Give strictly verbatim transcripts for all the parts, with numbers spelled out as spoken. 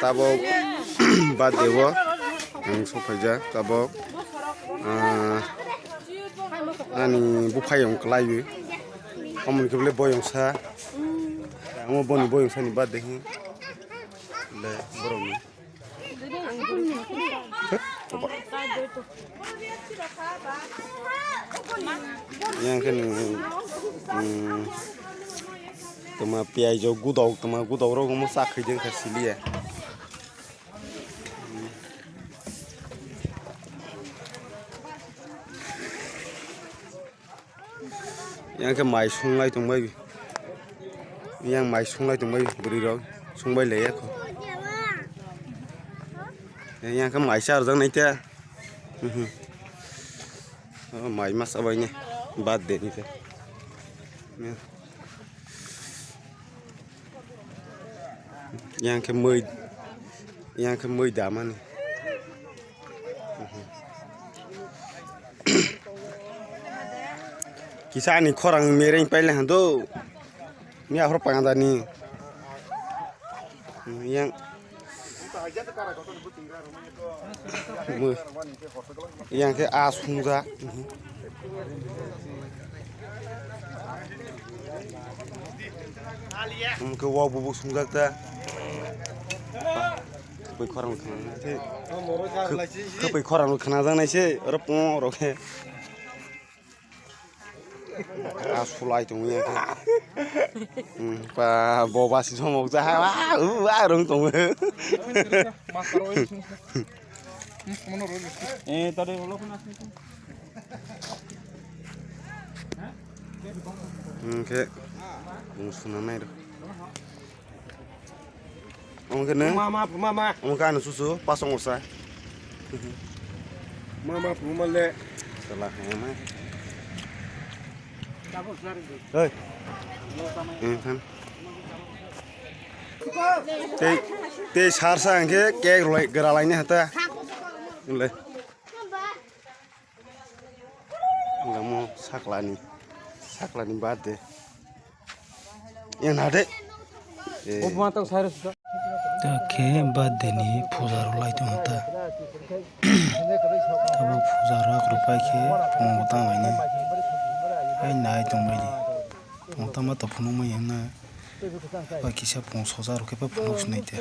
Tabok birthday o ang sokphaijak tabok, ah, ani buphayung kwlaiwi. Omoni khe bole boyungsa, ang boni boyungsani birthday hwn le borokni. Yang khe nwng, mm, tama piyaj rok gudok, tama gudok rok omo cha khaidi wngkha siliya. Yang khe mai sunglai tongbai, yang mai sunglai tongbai bwrwi rok sungbai laiya kho. Yang khe mai cha rwjak nai te. Mhm. O mai masa bai ni birthday ni te. Yang khe mui, yang khe mui damani. Kisa ani khorang mereng paile hando. Ni aphor pangada ni. Yang. Mui. Yang khe a sungjak. Hwnkhe o bubu sungjak ta. Khwpui khorang khna-, khwpui khorang khnajaknai se oro pung rok khe. A sulai tong ya khe. Hmm, pa boba si somok ja ha, wa, u, wa, rung tong. Eh, tadi ulo kena sini. Hwnkhe, bung suna nai rw. Omo khe nung? Mama, mama. Omo khe ani susu, pasong osa. Mama, mama le. Salah, mama. Hey. Ini kan. Tei, tei sarsa hwnkhe cake rwlai, gwralaini hata. Le. Omo saklani, saklani birthday. Yang nade. Eh. Obo ma tang sai rw sida. Ta khe birthday ni puja rwlai tongo ta. Abo puja rok rwpai khe phungo tang lainai. Hai nai tongbaidi. Phungo tangma to phunukmani hwnna. Bai kisa phungo soja rw khe phunuk sinai te.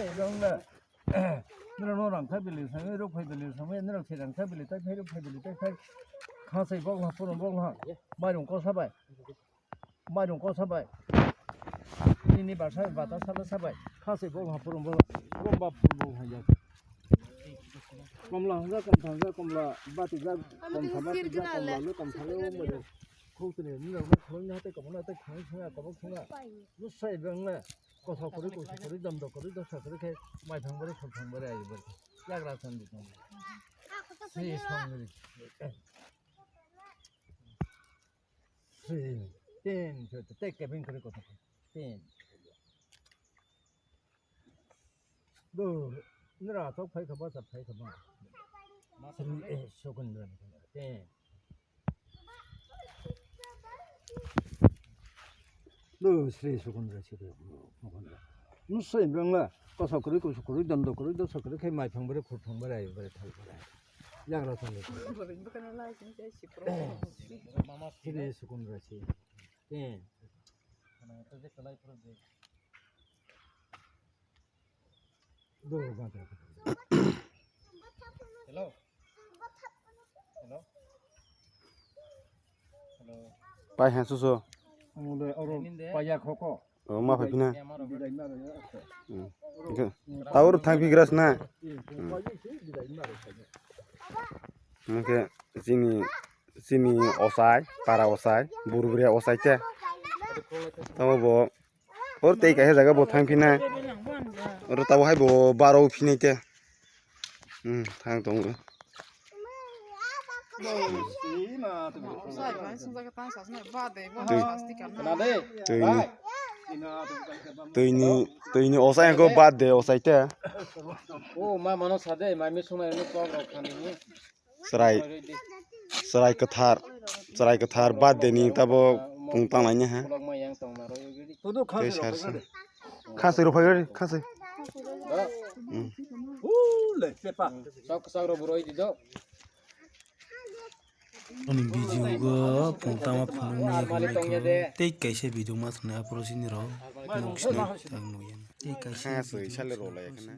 Nirok no rang thai bili samai, rok phai bili samai, nirok se rang thai bili tai phai, rok phai bili tai phai. Kha sai bok ha, purun bok ha. Mairung ko sabai. Mairung ko sabai. Nini basa bata sala sabai. Kha sai bok ha, purun bok. Rok ba purun bok ha ya. Komla hanja, kom thanja, komla bati ja, kom thama ja, komla no kom thale o mairung. Khok tini nirok no khulung ni hatai kom na tai khulung sung ya, kom sung ya. Nusai bang na. Koso kwrwi, kusu kwrwi, dondo kwrwi, dosa kwrwi khe mai thang bari, khol thang bari, ayu bari. Yagra chandi tong. Sri songri. Sri. Ten, te, te, kebeng kwrwi koso. Ten. Do, nira tok phai khaba, sa phai khaba. Sri, eh, sokun bari. Ten. No, Sri Sukundra, Sri Sukundra. Nusai bangla, koso kwrwi, kusu kwrwi, dondo kwrwi, dosa kwrwi, khai mai phang bari, khur phang bari, ayu bari, thal bari. Yagra thal bari. Sri Sukundra, Sri. Eh. Hello. Hello. Hello. Pai ha susu. Amo de oro paya khoko. O ma phai phina. Bidai maro ya. Hmm. Oke. Taur thang pi gras na. Hmm. Oke, sini, sini osai, para osai, burbria osai te. Tamo bo Or tei kaisa jaga bo thang phinai. Oro tabo hai bo baro phinai te. Hmm, thang tongo. Twi, twi ni, twi ni, twi ni osai ko bad de osai te. O ma mano sade, ma mi sunai ni kok rok khani. Chwrai, chwrai kwthar, chwrai kwthar birthday ni tabo pung tang laini ha. Tei sar se. Khasoi rok phai gari, khasoi. Sok sok ro buroi di do. Ani video go phone tama phone ni tei kaisa video ma thani apro sini ro. Tei kaisa sale ro lai khana.